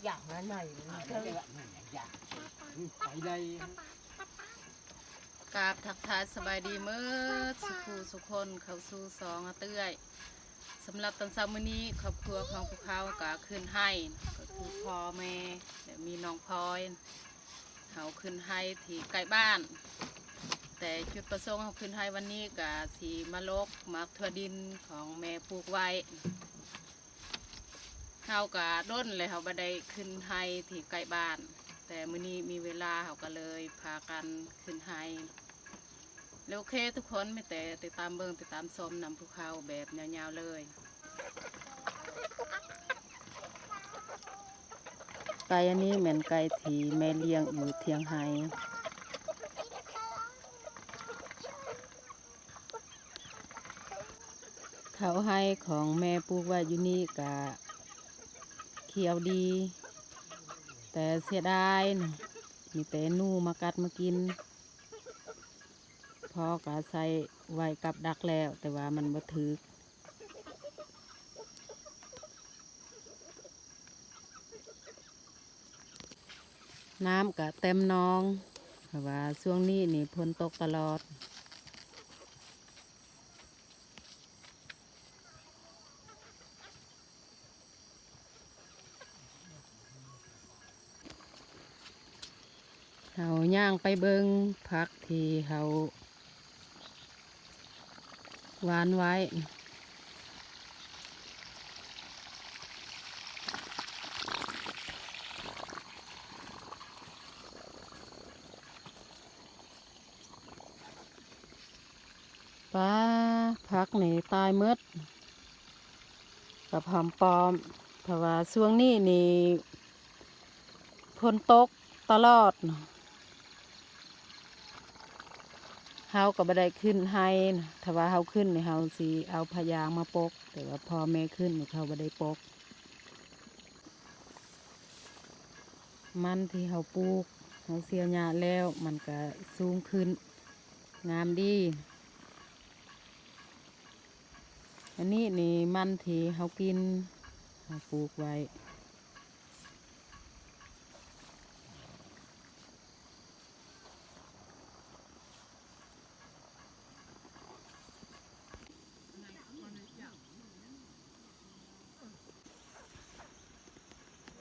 ຢາກງານໃໝ່ ໄປເລີຍ. ກາບທັກທາຍສະບາຍດີເໝິດ ສຸຜູ້ສຸຄົນ ເຂົ້າສູ່ຊ່ອງອາເຕື້ອຍ. ສຳລັບຕອນເຊົ້າມື້ນີ້ ຄອບຄົວຂອງພວກເຮົາກໍຂຶ້ນໄຮ່ ກໍຄືພໍ່ແມ່ ແລະ ມີນ້ອງພອຍ. ເຮົາຂຶ້ນໄຮ່ທີ່ໃກ້ບ້ານ ແຕ່ຈຸດປະສົງເຮົາຂຶ້ນໄຮ່ວັນນີ້ກະຊິມາລົກໝາກຖົ່ວດິນຂອງແມ່ປູກໄວ້. ເຮົາກະດົນແລ້ວເຮົາບໍ່ໄດ້ຂຶ້ນໄຮ່ທີ່ໃກ້ບ້ານ ແຕ່ມື້ນີ້ມີເວລາເຮົາກະເລີຍພາກັນຂຶ້ນໄຮ່. ແລ້ວໂອເຄທຸກຄົນ ມີແຕ່ຕິດຕາມເບິ່ງ ຕິດຕາມຊົມນຳພວກເຮົາແບບຍາວໆເລີຍ. ໄກ່ອັນນີ້ແມ່ນໄກ່ທີ່ແມ່ລ້ຽງຢູ່ທ່ຽງໄຮ່. ເຂົ້າໄຮ່ຂອງແມ່ປູກໄວ້ຢູ່ນີ້ກະຂຽວດີ ແຕ່ເສຍດາຍ ມີແຕ່ໜູມາກັດມາກິນ. ພໍ່ກະໃສ່ໄວ້ກັບດັກແລ້ວ ແຕ່ວ່າມັນບໍ່ຖືກ. ນ້ຳກະເຕັມໜອງ ເພາະວ່າຊ່ວງນີ້ນີ້ຝົນຕົກຕະຫຼອດ. ເຮົາຍ່າງໄປເບິ່ງຜັກທີ່ເຮົາຫວ່ານໄວ້. ປາ ຜັກນີ້ຕາຍໝົດ ກັບຫອມປ້ອມ ເພາະວ່າຊ່ວງນີ້ນີ້ຝົນຕົກຕະຫຼອດ. ເຮົາກໍບໍ່ໄດ້ຂຶ້ນໄຮ່ນະ ຖ້າວ່າເຮົາຂຶ້ນນີ້ເຮົາຊິເອົາຜ້າຢາງມາປົກ ແຕ່ວ່າພໍ່ແມ່ຂຶ້ນນີ້ເຂົາບໍ່ໄດ້ປົກ. ມັນທີ່ເຮົາປູກ ເຮົາເສຽຫຍ້າແລ້ວ ມັນກະສູງຂຶ້ນ ງາມດີ. ອັນນີ້ນີ້ມັນທີ່ເຮົາກິນ ເຮົາປູກໄວ້.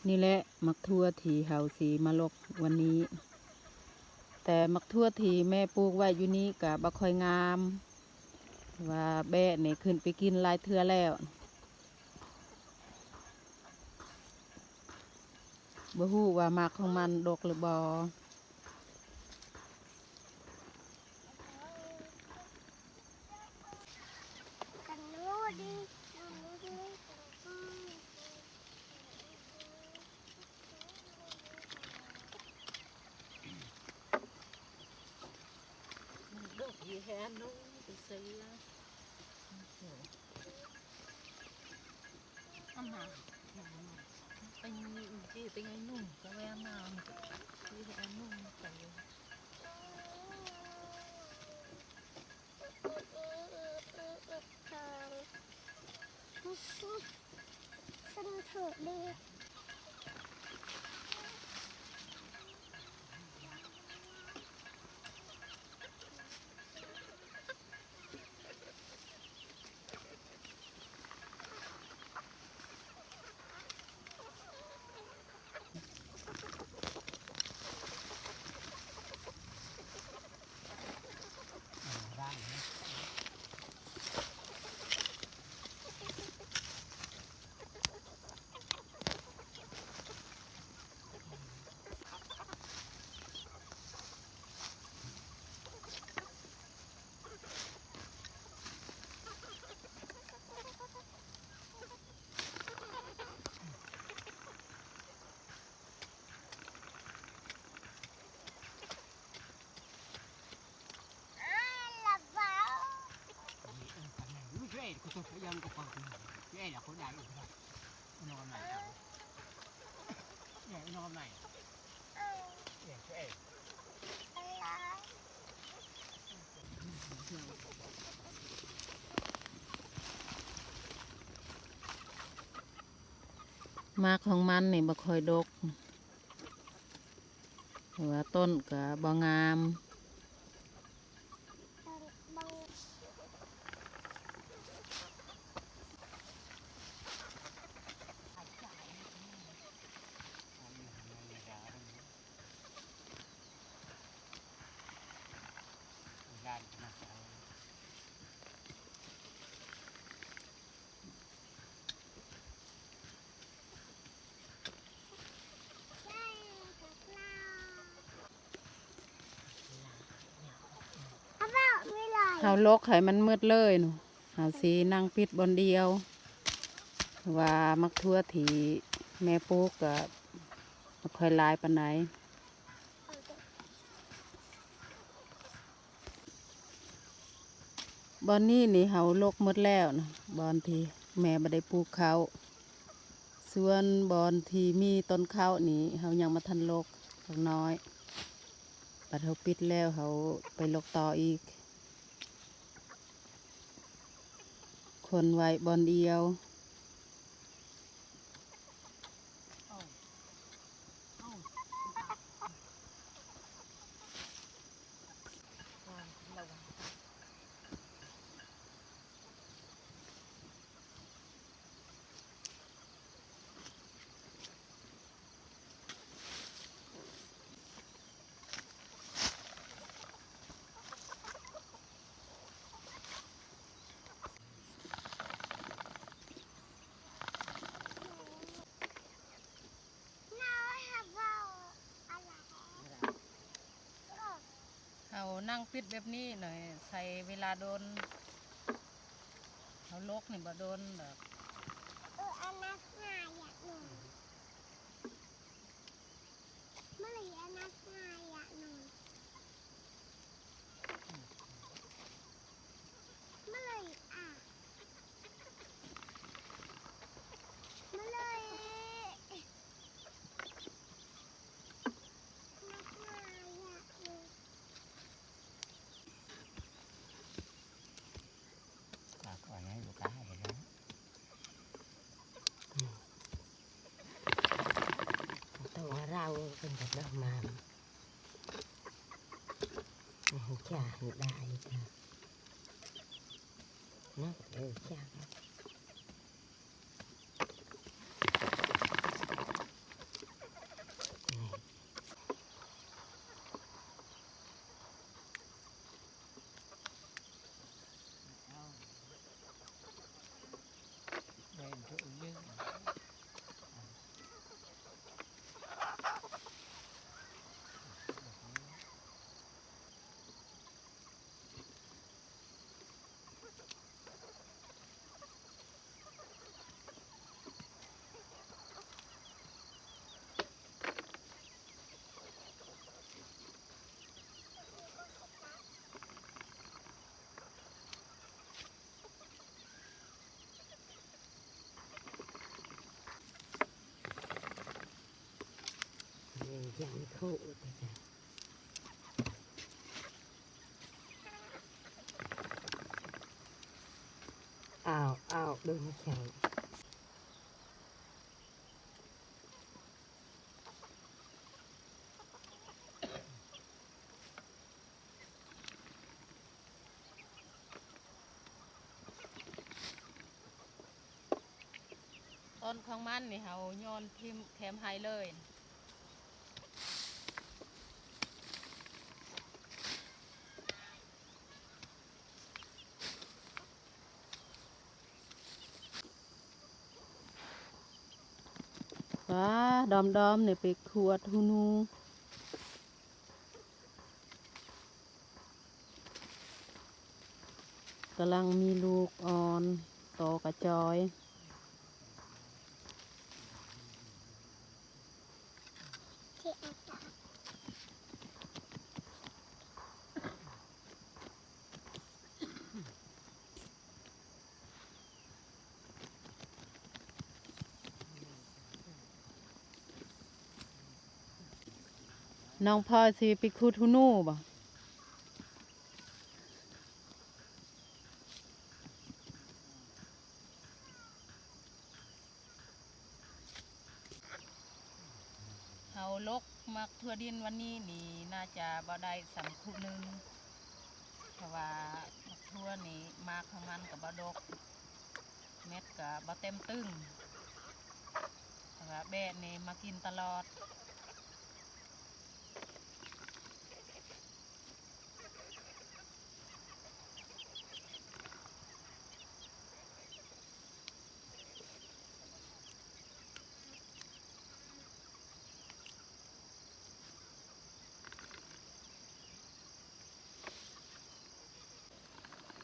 ນີ້ແຫຼະໝາກຖົ່ວທີ່ເຮົາຊິມາລົກວັນນີ້ ແຕ່ໝາກຖົ່ວທີ່ແມ່ປູກໄວ້ຢູ່ນີ້ກະບໍ່ຄ່ອຍງາມ ວ່າແບ້ນີ້ຂຶ້ນໄປກິນຫຼາຍເທື່ອແລ້ວ. ບໍ່ຮູ້ວ່າໝາກຂອງມັນດົກຫຼືບໍ່. ດອກ ເຮັດແຮ່ໜຸ່ມໄປໃສ່ລະ ເອົາມາ ໄປ ຊິໄປໄງໜຸ່ມ ກະແວ່ມາ ຊິເຮັດໜຸ່ມໄປ. ເ ໝາກຂອງມັນນີ້ບໍ່ຄ່ອຍດົກ ແຕ່ວ່າຕົ້ນກໍບໍ່ງາມ. ເຮົາຫຼົກໃຫ້ມັນໝົດເລີຍເນາະ. ເຮົາຊິນັ່ງປິດບ່ອນດຽວ ເພາະວ່າໝາກຖົ່ວທີ່ແມ່ປູກກໍບໍ່ຄ່ອຍຫຼາຍປານໃດ. ບ່ອນນີ້ນີ້ເຮົາຫຼົກໝົດແລ້ວນະ ບ່ອນທີ່ແມ່ບໍ່ໄດ້ປູກເຂົ້າ. ສ່ວນບ່ອນທີ່ມີຕົ້ນເຂົ້ານີ້ ເຮົາຍັງບໍ່ທັນຫຼົກ ຈັກໜ້ອຍ ບັດເຮົາປິດແລ້ວ ເຮົາໄປຫຼົກຕໍ່ອີກ. ຄົນໄວ້ບ່ອນດຽວ. ເຮົານັ່ງປິດແບບນີ້ໜ້ອຍ ໃຊ້ເວລາດົນ ເຮົາຫຼົກນີ້ບໍ່ດົນດອກ. Tong rau kan dah mam. Dah hujan dah itu. Nah, hujan. Ao, ao, đừng chảy. ຕົ້ນຂອງມັນນີ້ເຮົາໂຍນຖິ້ມແຄມໄຮ່ເລີຍ. ປາດອມໆ ນີ້ໄປຂວດຫູໜູ. ກຳລັງມີລູກອ່ອນ ໂຕກະຈ່ອຍ. ນ້ອງພອຍຊິໄປຂຸດຫູໜູບໍ່? ໝາກຖົ່ວດິນວັນນີ້ນີ້ໜ້າຈະບໍ່ໄດ້ສ່ຳຄຸໜຶ່ງ ເພາະວ່າໝາກຖົ່ວນີ້ໝາກຂອງມັນກໍບໍ່ດົກ ເມັດກໍບໍ່ເຕັມຕຶ້ງ ແຕ່ວ່າແບ້ນີ້ມາກິນຕະຫຼອດ.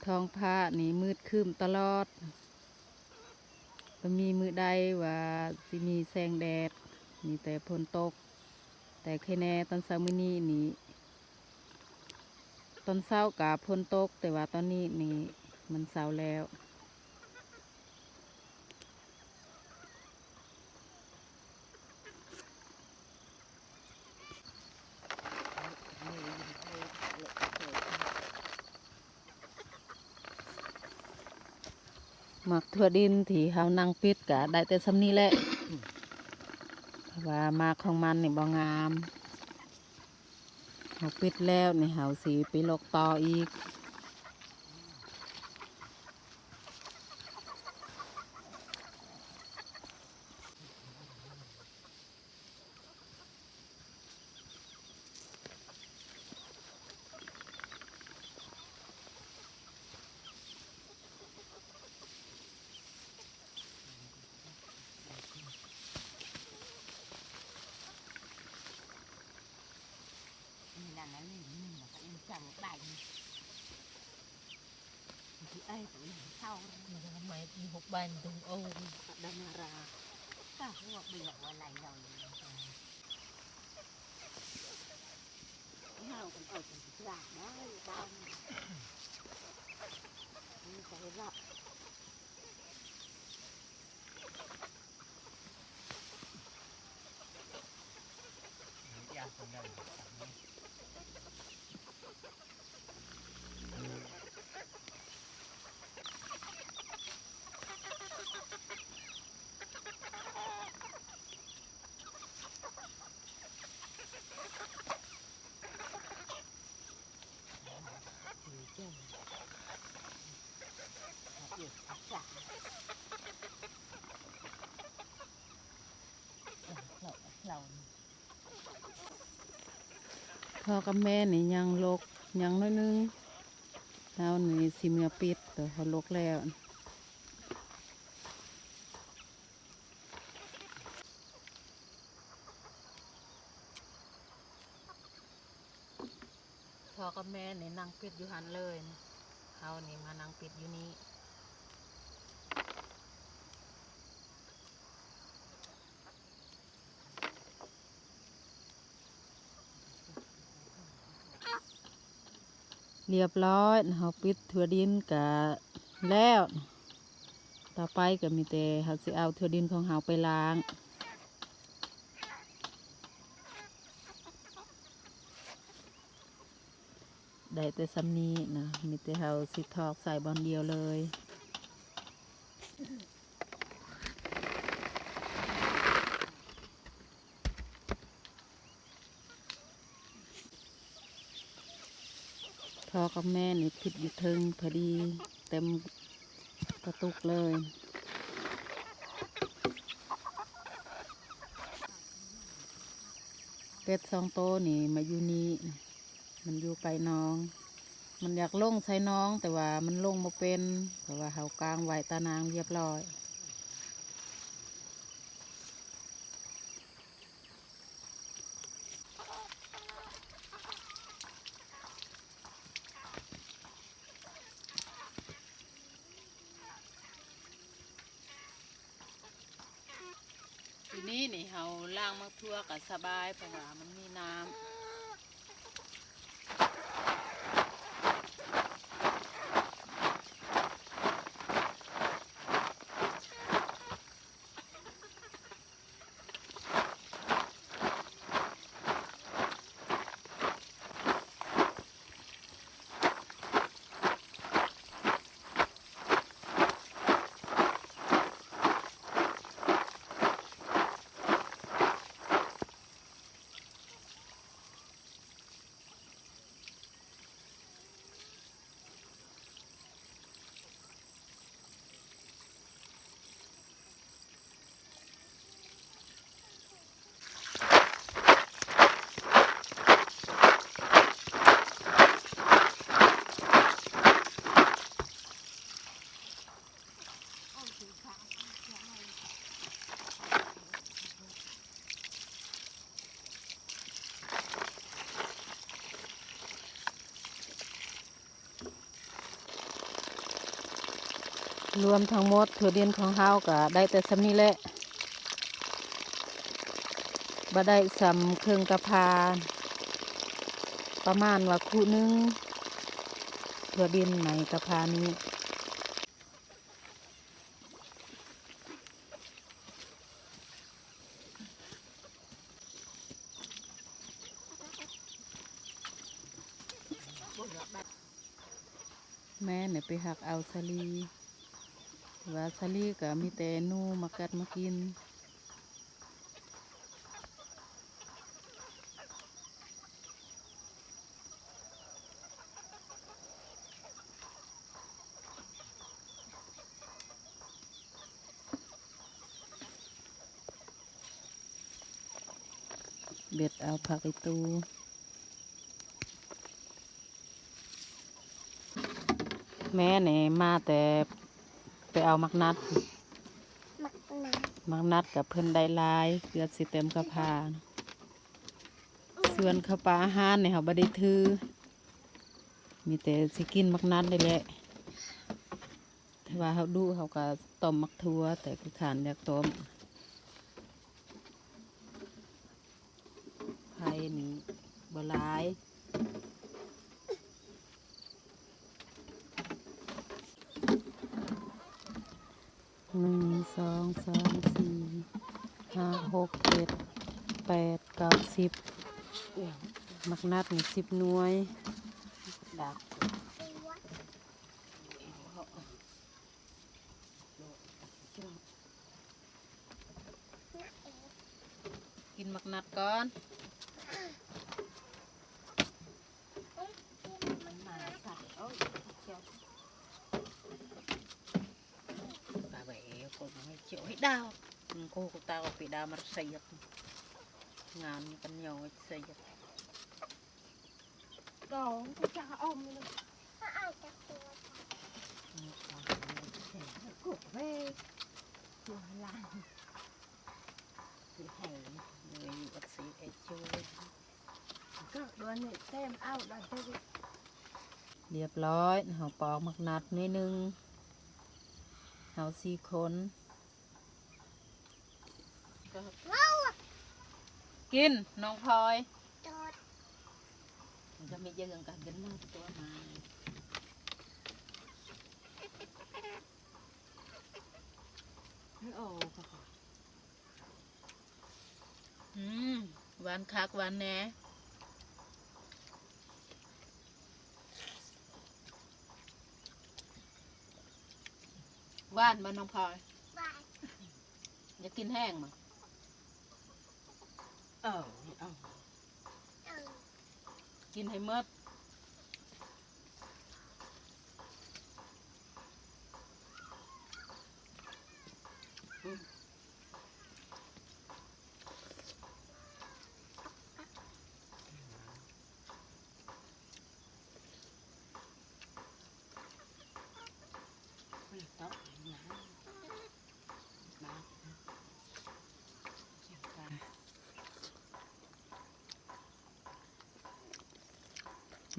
ທ້ອງຟ້ານີ້ມືດຄຶ້ມຕະຫຼອດ ບໍ່ມີມື້ໃດວ່າຊິມີແສງແດດ ມີແຕ່ຝົນຕົກ. ແຕ່ໄຄແນ່ຕອນເຊົ້າມື້ນີ້ນີ້ ຕອນເຊົ້າກະຝົນຕົກ ແຕ່ວ່າຕອນນີ້ນີ້ມັນເຊົາແລ້ວ. ໝາກຖົ່ວດິນທີ່ເຮົານັ່ງປິດກະໄດ້ແຕ່ສ່ຳນີ້ແຫຼະ ເພາະວ່າໝາກຂອງມັນນີ້ບໍ່ງາມ. ເຮົາປິດແລ້ວນີ້ ເຮົາຊິໄປລົກຕໍ່ອີກ. ພໍ່ກັບແມ່ນີ້ຍັງລົກ ຍັງໜ້ອຍໜຶ່ງ ເຮົານີ້ຊິເມືອປິດ ແຕ່ເຮົາລົກແລ້ວ. ພໍ່ກັບແມ່ນີ້ນັ່ງປິດຢູ່ຫັ້ນເລີຍ ເຮົານີ້ມານັ່ງປິດຢູ່ນີ້. ຮຽບຮ້ອຍ ເຮົາປິດຖົ່ວດິນກະແລ້ວ. ຕໍ່ໄປກໍມີແຕ່ເຮົາຊິເອົາຖົ່ວດິນຂອງເຮົາໄປລ້າງ. ໄດ້ແຕ່ສ່ຳນີ້ນະ ມີແຕ່ເຮົາຊິຖອກໃສ່ບ່ອນດຽວເລີຍ. ພໍ່ກັບແມ່ນີ້ພິດຢູ່ເທິງພໍດີ ເຕັມກະຕຸກເລີຍ. ເປັດສອງໂຕນີ້ມາຢູ່ນີ້ ມັນຢູ່ໃກ້ໜອງ ມັນຢາກລົງໃສ່ໜອງ ແຕ່ວ່າມັນລົງບໍ່ເປັນ ເພາະວ່າເຮົາກາງໄວ້ຕາໜ່າງຮຽບຮ້ອຍ. ທີນີ້ນີ້ເຮົາລ້າງໝາກຖົ່ວກໍສະບາຍ ເພາະວ່າມັນມີນ້ຳ. ລວມທັງໝົດຖົ່ວດິນຂອງເຮົາກໍໄດ້ແຕ່ສ່ຳນີ້ແຫຼະ ບໍ່ໄດ້ສ່ຳເຄິ່ງກະພາ ປະມານວ່າຄຸໜຶ່ງ ຖົ່ວດິນໃນກະພານີ້. ແມ່ນໄປຮັກເອົາສາລີ ວ່າສາລີກໍມີແຕ່ໜູມາກັດມາກິນ. ເດັດເອົາຜັກອີຕູ ແມ່ນີ້ມາແຕ່ໄປເອົາໝາກນັດ ໝາກນັດ ໝາກນັດກັບເພິ່ນໄດ້ຫຼາຍ ເກືອບຊິເຕັມກະພາ. ສ່ວນເຂົ້າປາອາຫານນີ້ເຮົາບໍ່ໄດ້ຖື ມີແຕ່ຊິກິນໝາກນັດນີ້ແຫຼະ. ຖ້າວ່າເຮົາດຸເຮົາກໍຕົ້ມໝາກຖົ່ວ ແຕ່ຄືຂ້ານຢາກຕົ້ມ ໄຜ່ນີ້ບໍ່ຫຼາຍ ໜຶ່ງ ສອງ ສາມ ສີ່ ຫ້າ ຫົກ ເຈັດ ແປດ ເກົ້າ ສິບ ໝາກນັດນີ້ສິບໜ່ວຍ ດາກ. ກິນໝາກນັດກ່ອນ ປາແຫວະ ກົດໃຫ້ເຈົ້າໃຫ້ດາວ ໂກ ໂກຕາ ເອົາໄປດາວມາໃສ່ຍັກ ງານກັນຍອດໃສ່ຍັກ. ກອງກໍຈະເອົາມາເລີຍ ອາດຈະຕົວ ອືມ ກົດເວ ຕົວລາຍ ຊິໃຫ້ເລີຍ ຢູ່ອັກເສບໄອຈູ ກໍດວນນີ້ແຕ້ມເອົາດອກເດີ. ລຽບຮ້ອຍ ເຮົາປອກໝາກນັດໜ້ອຍໜຶ່ງ ເຮົາສີ່ຄົນ. ກິນ ນ້ອງພອຍ ມັນຈະມີເຢີງກັນເປັນມາຕົວມາ ໂອ້ ອືມ ຫວານຄັກຫວານແນ່. ຫວານບໍ່ນ້ອງພອຍ? ຫວານ. ຢາກກິນແຫ້ງບໍ່? ເອີ ເອົາ ເອົາ ກິນໃຫ້ໝົດ. ອືມ.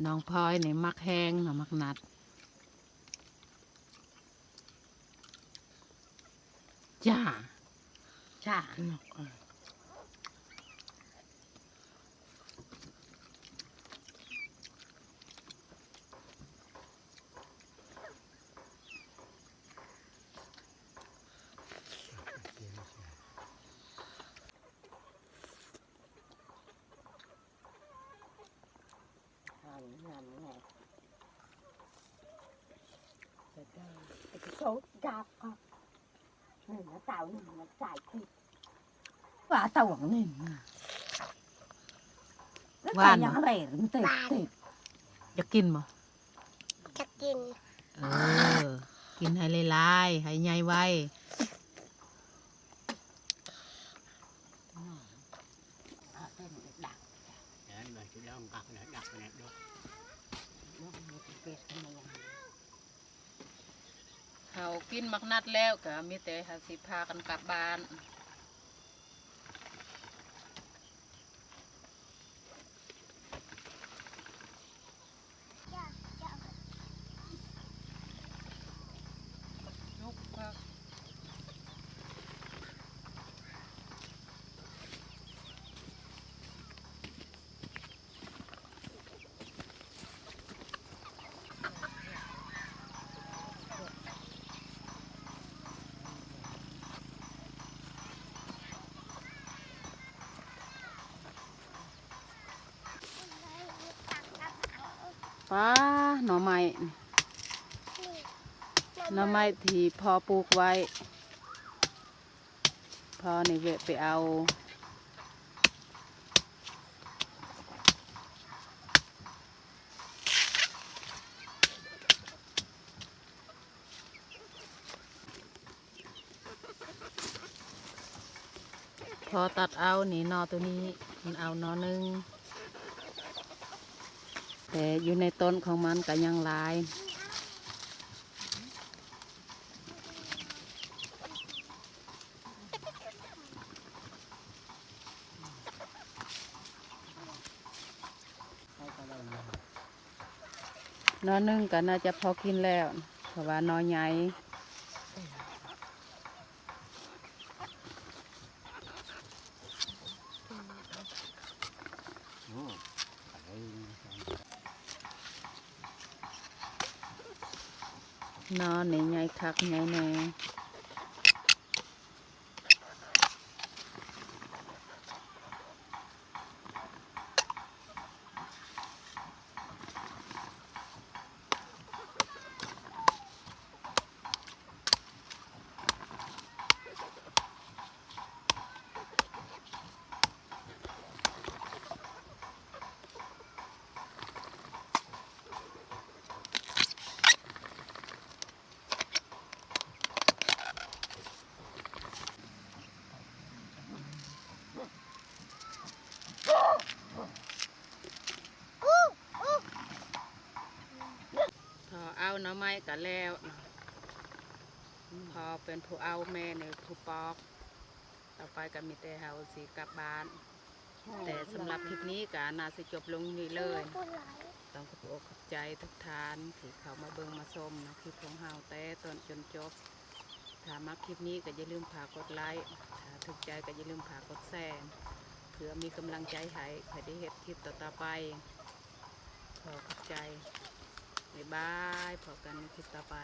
ນ້ອງພອຍນີ້ມັກແຮງເນາະ ໝາກນັດ. ຈ້າ ຈ້າເນາະ ເອີ. ວ່າຕາຫວັງນີ້ ຫວານບໍ່? ຢາກກິນບໍ່? ຢາກກິນ. ເອີ ກິນໃຫ້ຫຼາຍໆ ໃຫ້ໃຫຍ່ໄວ. ເຮົາກິນໝາກນັດແລ້ວ ກໍມີແຕ່ເຮົາຊິພາກັນກັບບ້ານ. ລູກ ປ້າ ໜໍ່ໄມ້ ໜໍ່ໄມ້ທີ່ພໍ່ປູກໄວ້ ພໍ່ນີ້ແວະໄປເອົາ. ພໍຕັດເອົານີ້ ໜໍ່ໂຕນີ້ ມັນເອົາໜໍ່ໜຶ່ງ ແຕ່ຢູ່ໃນຕົ້ນຂອງມັນກະຍັງຫຼາຍ. ໜໍ່ໜຶ່ງກໍໜ້າຈະພໍກິນແລ້ວ ເພາະວ່າໜໍ່ໃຫຍ່. ໜໍ່ນີ້ໃຫຍ່ຄັກໃຫຍ່ແນ່. ພໍເອົາໜໍ່ໄມ້ກໍແລ້ວເນາະ ພໍ່ເປັນຜູ້ເອົາ ແມ່ນີ້ຜູ້ປອກ. ຕໍ່ໄປກໍມີແຕ່ເຮົາຊິກັບບ້ານ ແຕ່ສຳລັບຄລິບນີ້ກໍໜ້າຊິຈົບລົງນີ້ເລີຍ. ຕ້ອງຂອບອົກຂອບໃຈທຸກທ່ານທີ່ເຂົ້າມາເບິ່ງມາຊົມໃນຄລິບຂອງເຮົາແຕ່ຕົ້ນຈົນຈົບ. ຖ້າມັກຄລິບນີ້ກໍຢ່າລືມຝາກກົດໄລ ຖ້າຖືກໃຈກໍຢ່າລືມຝາກກົດແຊ ເພື່ອມີກຳລັງໃຈໃຫ້ຂ້ອຍໄດ້ເຮັດຄລິບຕໍ່ໆໄປ. ຂໍຂອບໃຈ. ບາຍບາຍ. ພົບກັນໃນຄລິບຕໍ່ໄປ.